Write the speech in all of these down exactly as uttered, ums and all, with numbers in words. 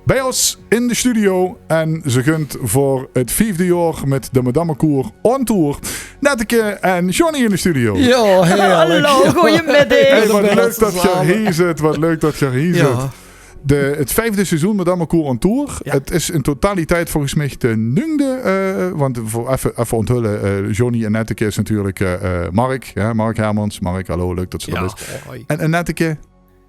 Bij ós in de studio en ze gunt veur 't viefde jaor mit de Madammekoer on tour. Netteke en Johnny in de studio. Jao, heerlijk. Hallo, goeiemiddig. Hey, wat leuk dat geer hie zit, wat leuk dat geer hie zit. De, 't viefde seizoen Madammekoer on tour. Ja. 't Is in totaliteit volges mich de nungde, eh, want veur effe, effe onthulle, eh, Johnny en Netteke is natuurlik, eh, eh, Mark, ja, Mark Hermans. Mark, hallo, leuk dat ze d'r is. Hoi. En, en Netteke,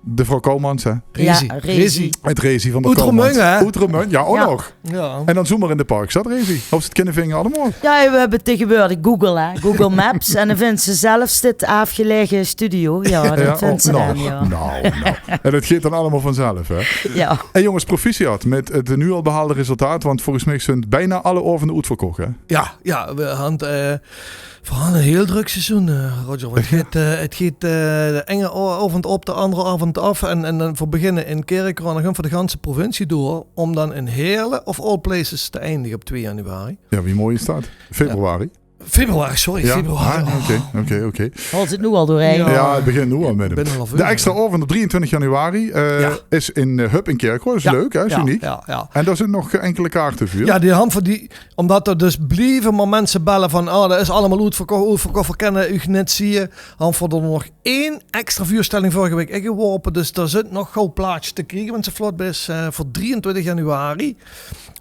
de vrouw Koumans, hè? Rezi. Ja, Rezi. Rezi. 't Rezi van de Koumans. Oet Remunj, hè? Oet Remunj, ja, ouch nog. Ja. En dan zoemer in de Parkstad, Rezi. Of ze 't kinne vinge allemaol. Ja, we hebbe tegenwoordig Google, hè? Google Maps. En dan vindt ze zelfs dit aafgelege studio. Ja, dat vindt ze dan, ja. Nou, nou. En dat geet dan allemaol vanzelf, hè? Ja. En jonges, proficiat mit 't nu al behaalde resultaat, want volges mich zunt bijna alle aovende oetverkoch, hè? Ja, ja, we hant, eh, Veural 'n hiel drök seizoen, eh, Roger. Want 't geit, eh, 't geit, eh, de inge o-, aovend op, de anger aovend aaf. En, en dan veur beginne in Kirchroa, dan gaon veur de ganse provincie door, óm dan in Heerle of All Places te eindige op twee januari. Ja, wie mooi is dat? Februari. Februari, sorry, februari. Ah, oké, oké, oké. Haolt 't noe al doorhaer? Ja. Ja, 't begint noe al mit 'm. De extra aovend op drieëntwintig januari, eh, is in, eh, Hub in Kirchroa. Dat is leuk, hè? Is uniek. Ja, ja. En dao zunt nog, eh, inkele kaarte veur. Ja, die hant veur die Ómdat d'r dus blieve mer minse belle van: "Oh, dat is allemaol oetverkoch, oetverkoch, veer kinne uch neet zieë." Hant v'r d'r nog ein extra veurstelling vörge waek ingeworpe, dus d'r zunt nog gauw plaatsjes te kriege, wens se vlot bis, eh, veur drieëntwintig januari.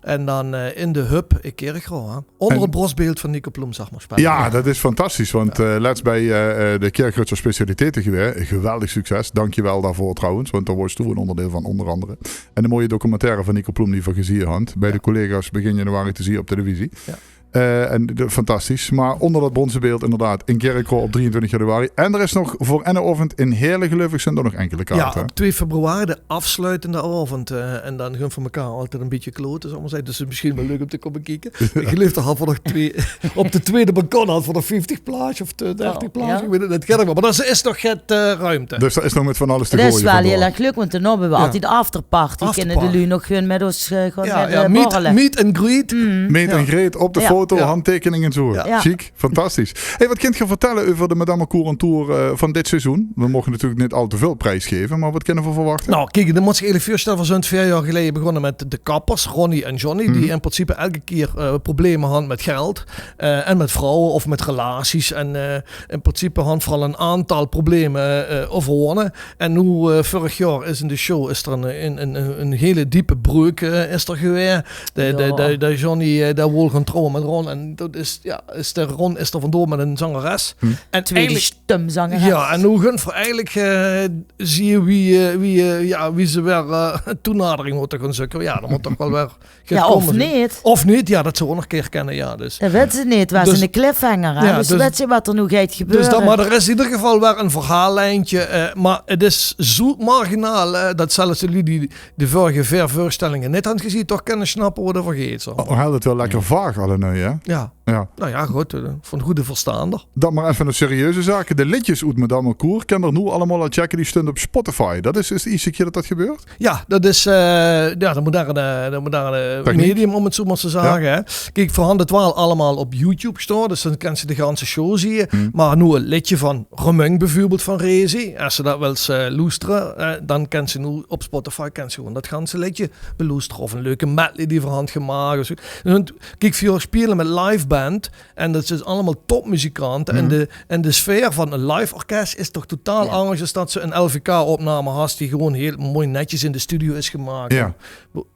En dan, eh, in de Hub in Kirchroa, hè. Ónder 't brosbeeld van Nico Ploem, zag mer, spele. Ja, dat is fantastisch, want, eh, lets bij, eh, eh, de Kirchröadsjer specialiteite gewaes. Geweldig succes. Dankjewel daoveur trouwens, want dao waors doe 'n ónderdeil van, ónger angere. En de mooie documentaire van Nico Ploem die v'r gezieë hant bij de collega's begin januari te zieë op televisie. Ja. Eh, en de, fantastisch. Mer ónder dat brónze beeld inderdaad in Kirchroa op drieëntwintig januari. En d'r is nog veur enne aovend in Heerle, geleuf ich, zunt d'r nog inkele kaarte. Ja, op twee februari de aafsluitende aovend. Eh, en dan gaon v'r mekaar altied e bietje klote, zal ich mer zègke. Dus 't is mesjien waal leuk óm te kómme kieke. Ich geleuf, d'r hant v'r nog twee, op de twiede balkon hant v'r nog vieftig plaatsjes of dertig plaatsjes. Ich weit 't neet, mer d'r is nog get, eh, ruimte. Dus d'r is nog mit van alles te goeie. Dat is waal hiel erg leuk, want dan höbbe v'r altied afterparty. Kinne de luuj nog gewoon mit ós, eh, gewoon, eh, borrele. Meet and greet. Meet and greet, op de foto, handteikening en zoe. Ja. Sjiek, fantastisch. Hey, wat kint geer vertelle euver de Madammekoer on tour, eh, van dit seizoen? V'r moge natuurlik neet al te väöl pries gaeve, mer wat kinne v'r verwachte? Nou, kiek, dan mós se dich eigelik veurstelle, v'r zunt veer jaor geleje begonne mit de kappers, Ronnie en Johnny, die in principe elke kier, eh, probleme hant mit geld, eh, en mit vrouwe of mit relaties. En, eh, in principe hant veural 'n aantal probleme, eh, euverwónne. En noe, eh, vörig jaor is in de show is d'r 'n, 'n, 'n, 'n hele diepe breuk, eh, is d'r gewaes. De, de, de, de Johnny, eh, dae wol gaon trouwe mit Ron. En dat is, ja, is de Ron is d'r vandoor mit 'n zangeres. En twiede stumzangeres. Ja, en noe gaon v'r eigelik, eh, zieë wie, eh, wie, eh, ja, wie ze weer, eh, toenadering mótte gaon zeuke. Ja, dan mót toch waal weer Ja, of neet. Of neet, ja, dat zouw ouch nog 'ne kier kinne, ja. Dus. Dat weite ze neet, dat is 'ne cliffhanger, hè. Ja, dus, dus weite ze wat d'r noe geit gebeure. Dus dat, mer d'r is in eder geval weer e verhaallijntje, eh, mer 't is zoe marginaal, eh, dat zelfs de luuj die de vörige veer veurstellinge neet hant gezieë, toch kinne snappe wo 't euver geit, zo. Oh, hae hèlt 't waal lekker vaag allemaol, hè? Ja. Ja. Nou ja, good, eh, van goede verstaander. Dan mer effe 'n serieuze zaak. De leedjes oet Madammekoer, kin d'r noe allemaol al checke, die stunde op Spotify. Dat is, is de ierste kier dat dat gebeurt? Ja, dat is, eh, ja, de moderne, de moderne medium, óm 't zoe mer te zage, hè. Kiek, v'r hant 't waal allemaol op YouTube staon, dus dan kins se de ganse show zieë. Mer noe e leedje van Remunj beveurbeeld van Rezi, es se dat wils, eh, loestere, eh, dan kins se noe op Spotify, kins se gewoon dat ganse leedje beloestere. Of 'n leuke medley die v'r hant gemaak, of zoe. En, kiek, v'r spele mit liveband en dat is allemaol topmuzikante. En de, en de sfeer van e live orkes is toch totaal angers es dat se 'n L V K-opname has die gewoon hiel mooi netjes in de studio is gemaak. Ja.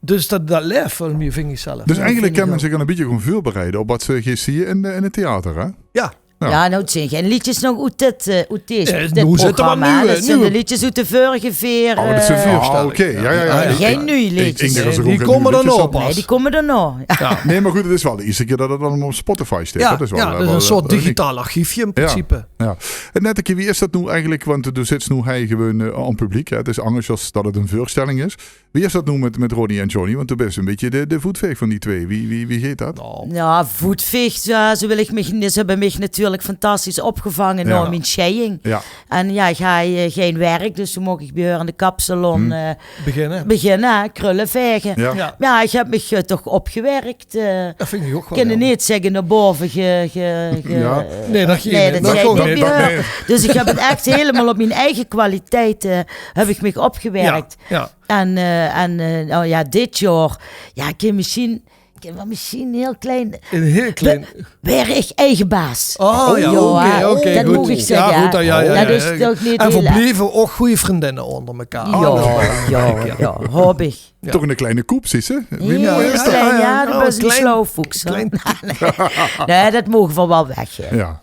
Dus dat, dat laef väöl mieë, ving ich zelf. Dus eigelik kin me zich al e bietje gewoon veurbereide op wat se geis zieë in de, in 't theater, hè? Ja. Ja, nou, 't zeen gein leedjes nog oet dit, eh, oet dees, dit programma. Dat zeen de leedjes oet de vörige veer, eh, oké. Ja, ja, ja. Gein nuuj leedjes. Die kómme d'r nog pas. Nae, die kómme d'r nog. Ja. Nae, mer good, 't is waal de ierste kier dat 't allemaol op Spotify steit. Ja, dat is waal, eh, 'n soort digitaal archiefje in principe. Ja. En Netteke, wie is dat noe eigelik? Want doe zits noe hie gewoon, eh, aon publiek, hè. 't Is angers es dat 't 'n veurstelling is. Wie is dat noe mit, mit Ronnie en Johnny? Want doe bis e bietje de, de voetveeg van die twee. Wie, wie, wie geit dat? Nou, voetveeg, ja, zoe wil ich mich, ze höbbe mich natuurlik natuurlik fantastisch opgevange nao mien sjeiing. En ja, ich haaj gein werk, dus toen moch ich bie häör in de kapsalon beginne, hè, krulle vaege. Ja, ich höb mich toch opgewerk. Ich kin neet zègke nao bove ge... Nae, dat geit neet. Dus ich höb 't ech hielemaol op mien eige kwaliteite höb ich mich opgewerk. En, eh, en eh, o ja, dit jaor, ja, kin mesjien, kin waal mesjien hiel klein, waer ich eige baas. O ja, oké, oké, dat mót ich zègke, ja. Dat is toch neet... En veer blieve ouch gooj vriendinne ónger mekaar. Ja, ja, ja, haop ich. Toch 'ne kleine koep, zuus se? Wie mooi is dat? Ja, dat is 'n slauwfoeks, hè. Nae, dat moge veer waal weg, hè. Ja.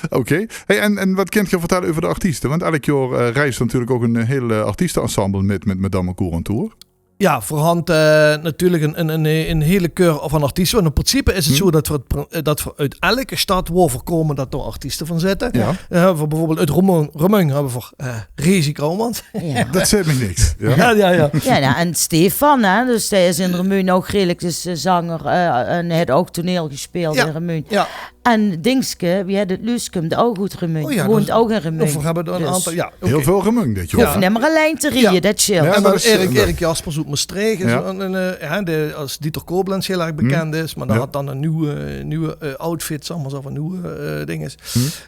Oké. Hey, en, en wat kint geer vertelle euver de artieste? Want elk jaor eh, reist natuurlik ouch 'n hiel eh, artiesteensemble mit, mit Madame Cour on Tour. Ja, veer hant eh, natuurlik 'n, 'n, 'n, 'n hiel keur van artieste. Want in principe is 't zoe dat veer 't pr- eh, dat veer oet elke stad woa veer kómme, dat dao artieste van zitte. Ja. Eh, veer bieveurbeeld oet Remunj, Remunj höbbe veer eh, Rezi Kroumans. Ja. Dat zaet mich niks. Ja? Ja, ja, ja. Ja, ja, en Stefan, hè, dus dae is in Remunj ouch redelik, dus eh, zanger, eh, en haet ouch toneel gespeeld in Remunj. Ja. En Dingske, wie haet 't, Luuskum, de ouch oet Remunj. O ja, woont ouch in Remunj. Veer höbbe d'r 'n aantal, ja. Hiel väöl Remunj dit jaor. Hoof nimmer allein te rieje, dat sjeelt. En dan Erik, Erik Jaspers oet Mestreech is 'n, 'n, eh, hè, dae es Dieter Koblenz hiel erg bekènd is, mer dae haet dan 'n nuuj, nuuj eh, outfit, zal ich mer zègke, 'n nuuj eh, dinges.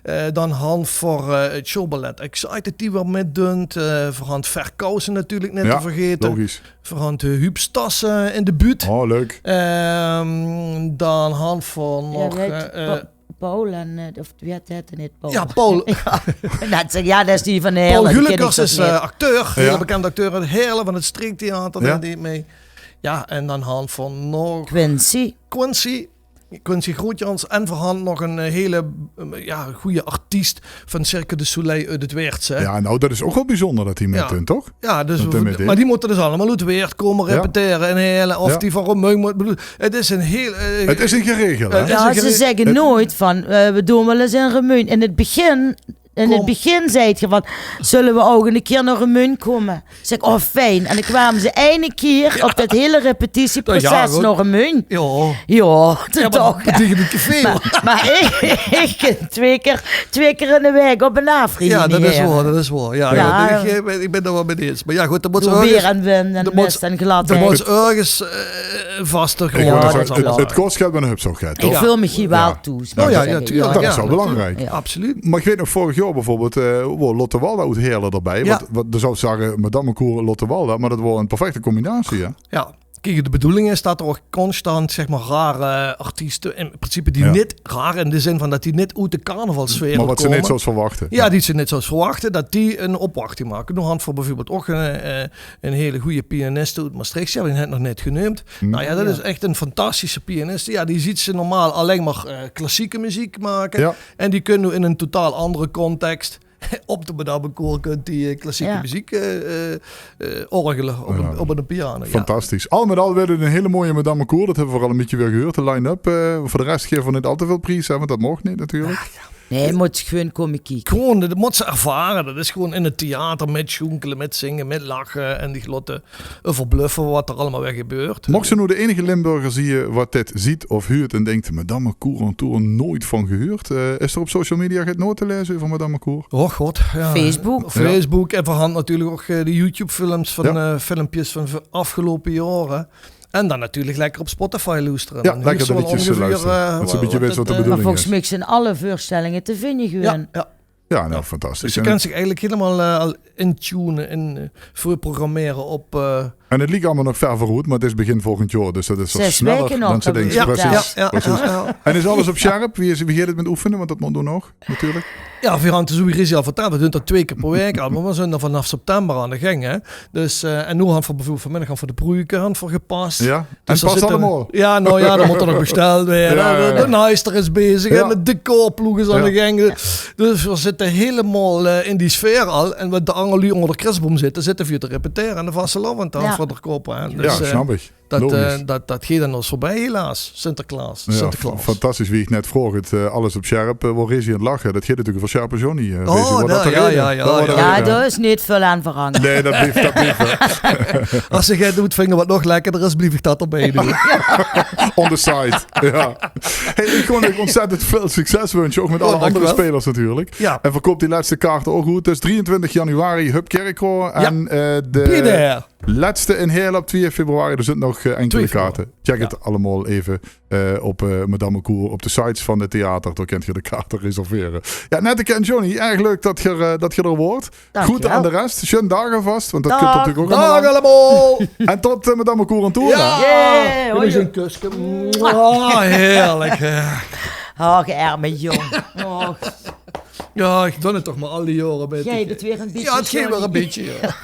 Eh, dan hant veer eh, 't Sjouwballet Excited die weer mitdunt. Eh, veer hant Verkausen natuurlik neet te vergaete. Logisch. Veer hant eh, Huub Stassen in de buut. O, leuk. Ehm, dan hant veer nog eh, Paul en, eh, of wie hèt 'r neet, Paul? Ja, Paul. Ja, dat is die van de Paul Heerle, die kin ich Gullekers toch is neet. Eh, acteur, hiel bekènde acteur oet Heerle van 't Streektheater, deet mei. Ja, en dan hant veer nog Quincy. Quincy. Quincy Grootjans. En veer hant nog 'n eh, hiel eh, ja, gooj artiest van Cirque du Soleil oet 't Weert, hè. Ja, nou, dat is ouch waal bezunjer dat die mitdunt, toch? Ja, dus, mer die mótte dus allemaol oet 't Weert kómme repetere in Heerle. Of die van Remunj mótte, bedoel, 't is 'n hiel eh, 't is 'n geregel, hè? Ja, ze zègke noeit van eh, veer doon waal ins in Remunj. In 't begin, in 't begin zeide geer van: zölle veer ouch 'ne kier nao Remunj kómme? Zèk ich: o, fijn. En dan kwame ze eine kier op dat hiel repetitieproces nao Remunj. Ja, toen toch. Mer ich, ich kin twee kier, twee kier in de waek op en aaf rieje. Ja, dat is waor, dat is waor. Ja, ich, eh, ich bin d'r waal mit ins. Mer ja, good, dan mót ze örges, en wind en mist en gladheid. Dan mót ze örges eh, vaste grond. 't Kos geld, mer dan höbs se ouch geld, toch? Ich veul mich hie waal thoes. O ja, natuurlik. Dat is waal belangriek. Absoluut. Mer ich weit nog, vörig jaor bieveurbeeld eh, woar Lotte Walda oet Heerle d'rbie. Wat, wat, dan zouws se zègke, Madame Cour, Lotte Walda, mer dat woar 'n perfecte combinatie, hè? Ja. Kiek, de bedoeling is dat d'r ouch constant, zègk mer, rare artieste, in principe die neet raar in de zin van dat die neet oet de carnavalssfeer kómme. Mer wat se neet zouws verwachte. Ja, die se neet zouws verwachte, dat die 'n opwachting make. Noe hant veer bieveurbeeld ouch 'n eh, 'n hiel gooj pianiste oet Mestreech, ja, die hèt nog neet geneump. Nou ja, dat is ech 'n fantastische pianiste. Ja, die zuus se normaal allein mer eh, klassieke meziek make. Ja. En die kin noe in 'n totaal anger context op de Madame Cour kunt die eh, klassieke meziek eh, eh, eh, orgele op 'n, op 'n piano. Ja. Fantastisch. Al mit al waert 't 'n hiel mooie Madame Cour. Dat höbbe veer al 'n bietje weer gehuurd, de line-up. Eh, veur de res gaeve veer neet al te väöl pries, hè, want dat maag neet natuurlik. Nae, mót se gewoon kómme kieke. Gewoon, dat mót se ervare. Dat is gewoon in 't theater mitsjoenkele, mitzinge, mitlache en dich laote euverbluffe wat d'r allemaol weer gebeurt. Mochs se noe de einige Limburger zieë wat dit zuut of huurt en dink: Madame Cour on Tour, noeit van gehuurd. Eh, is d'r op social media get nao te laeze euver Madame Cour? Och god, ja. Facebook. Facebook. En veer hant natuurlik ouch eh, de YouTube-films van, eh, filmpjes van v- aafgeloupe jaore. En dan natuurlik lekker op Spotify loestere. Ja, lekker de leedjes luustere. Dat se 'n bietje weits wat de bedoeling is. Mer volges mich zeen alle veurstellinge te vinje gewoon. Ja, ja. Ja, nou, fantastisch. Dus se kins dich eigelik hielemaol eh, al intune en eh, veurprogrammere op eh, En 't liek allemaol nog ver veuroet, mer 't is begin volgend jaor, dus dat is al sneller dan se dinks. Zes waeke nog. Precies, precies. En is alles op sjerp? Wie is, wie geit 't mit oefene? Want dat mót doe nog, natuurlik. Ja, veer hant, zoe wie Rezi al vertèld, veer doon dat twee kier per waek al, mer veer zeen d'r vanaaf september aan de gang, hè. Dus eh, en noe hant veer bieveurbeeld vanmiddig hant veer de pruke hant veer gepas. Ja, en pas allemaol. Ja, nou ja, dan mót d'r nog besteld waere. De, de naaister is bezig, hè, de decorploeg is aan de gang. Dus veer zitte hielemaol eh, in die sfeer al. En wat de anger luuj ónger de krisboum zitte, zitte veer te repetere aan de vastelaovend, hant veer d'r kop aan. Dus eh, snap ich. Dat, eh, dat, dat geit aan ós veurbie, helaas. Sinterklaas. Jao, Sinterklaas. Fantastisch, wie ich net vroog, 't, eh, alles op sjerp, eh, woar Rezi aan 't lache. Dat geit natuurlik euver Sjerpe Johnny, eh, Rezi. Oh, woar dat de rede? Ja, ja, ja, ja. Dao is neet väöl aan verangerd. Nae, dat blief, dat blief, hè. Es ze get oetvinge wat nog lekkerder is, blief ich dat d'rbie doon. On the side, ja. Hey, ich gaon uch ontzettend väöl succes wunsje, ouch mit alle anger spelers natuurlik. Ja. En verkoup die lètste kaarte ouch good. Dus drieëntwintig januari, Hub Kirchroa. Ja. En, eh, de lètste in Heerle op twieë februari. D'r zint nog, eh, inkele kaarte. Check 't allemaol eve, eh, op, eh, Madame Cour, op de sites van 't theater. Dao kint geer de kaarte reservere. Ja, Netteke en Johnny, erg leuk dat geer, eh, dat geer d'r woort. Good aan de rest. Sjun daag alvas, want dat kump natuurlik ouch allemaol aan. Daag allemaol. En tot, eh, Madame Cour aan toe, hè? Ja. Jee, hoi. Is ein kuske. Oh, heerlik, hè. Och, erme jóng. Och. Ja, ich doon 't toch mer al die jaore. Geit 't weer ein bietje, ja.